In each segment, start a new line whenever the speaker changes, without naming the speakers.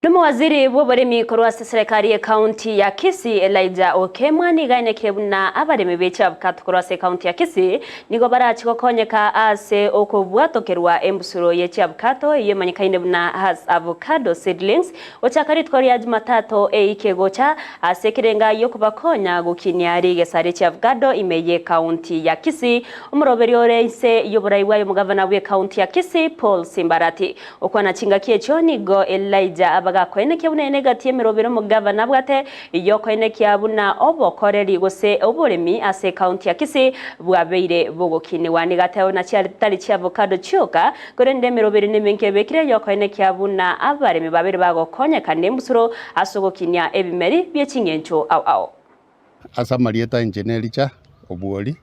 Nomowaziri bw'oboremi korwa ase eserekari y'ecounty ya Kisii Elijah Okemwa nigo aenekire buna abaremi be chiabukato korwa ase ecounty ya Kisii nigo barachi gokonyeka ase okobwatokerwa embusuro ye chiabukato eyio emanyekaine buna Hass Avocado Seedlings gochaka rituko ria Jumatatu eiki egocha ase ekerenga giokobakonya gokinia rigesa rie chiavocado ime y'ecounty ya Kisii. Omoroberi ore inse y'oborai bwaye omogavana bw'ecounty ya Kisii Paul Simbarati Okwana chingaki echio nigo Elija abagakoenekia buna ere egati y'emeroberi omogavana abwate y'okoenekia buna obokoreri gose oboremi ase ekaunti ya Kisii bwabeire bogokinigwa. Nigo ateba buna chiaritari chi'avocado chioka, korende emeroberi nemenke ebekire y'okoenekia buna abaremi babeire bagokonyeka nembusuro ase ogokinia ebimeri bie ching'encho ao ao.
Ase amarieta inche n'Elija Obuori,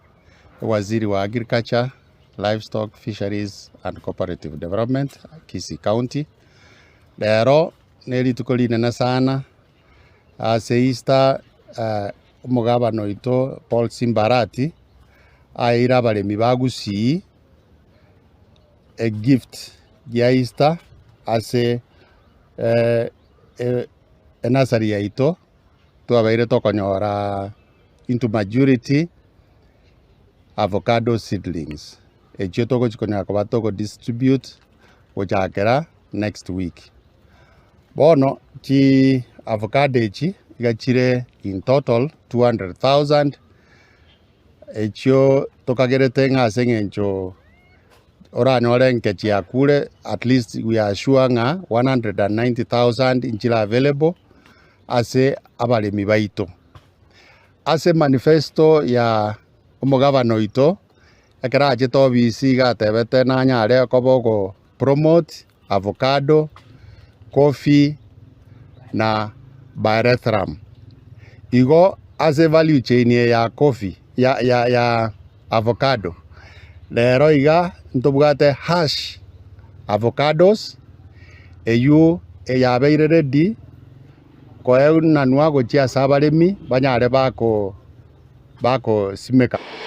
Ewaziri wa Agriculture, Livestock, Fisheries and Cooperative Development, Kisii County. Rero ne rituko rinene sana ase Easter omogabana oito Paul Simbarati aeire abaremi ba Gusii egift ya Easter ase enursery yaito. Twabeire tokonyora into majority avocado seedlings, echio togochi konyara koba togo distribute gochakera next week. Bono chi avocado echi iga chire in total 200,000, echio tokagerete ng'a ase eng'encho oranyore nke chiakure at least we are sure ng'a 190,000 nchire available. ase abaremi baito. Ase manifesto ya omogabana oito, ekero achete obisi iga atebete nanyare koba ogo promote avocado, coffee na biorethrum. Igo ase value chain eye ya coffee ya ya ya avocado, rero iga ntobwate hash avocados, eywo eyabeire ready koenanwa gochia ase abaremi banyare bako bakosimeka.